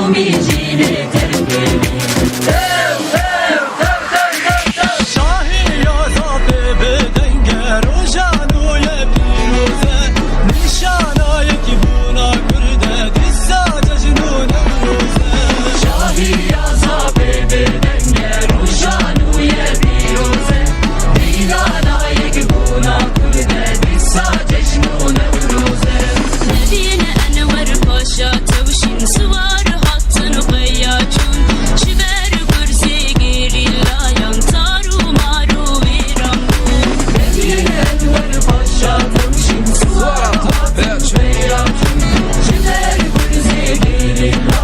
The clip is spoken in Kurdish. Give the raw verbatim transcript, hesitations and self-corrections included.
Şahiya zapê bi denge, roja nû ye pîroz e. Nîşanayekî bûna Kurd e, dîsa cejn û Newroz e. Şahiya zapê bi denge, roja nû ye pîroz e. Dîdana yekbûna Kurd e, dîsa cejn û Newroz e. Nevîne Enwer Paşa tewşîn siwar hatin û qeya çûn. Ji ber gurzê gerîlayan tar û mar û wêran bûn. Nevîne Enwer Paşa tewşîn siwar hatin û qeya çûn. Ji ber gurzê gerîlayan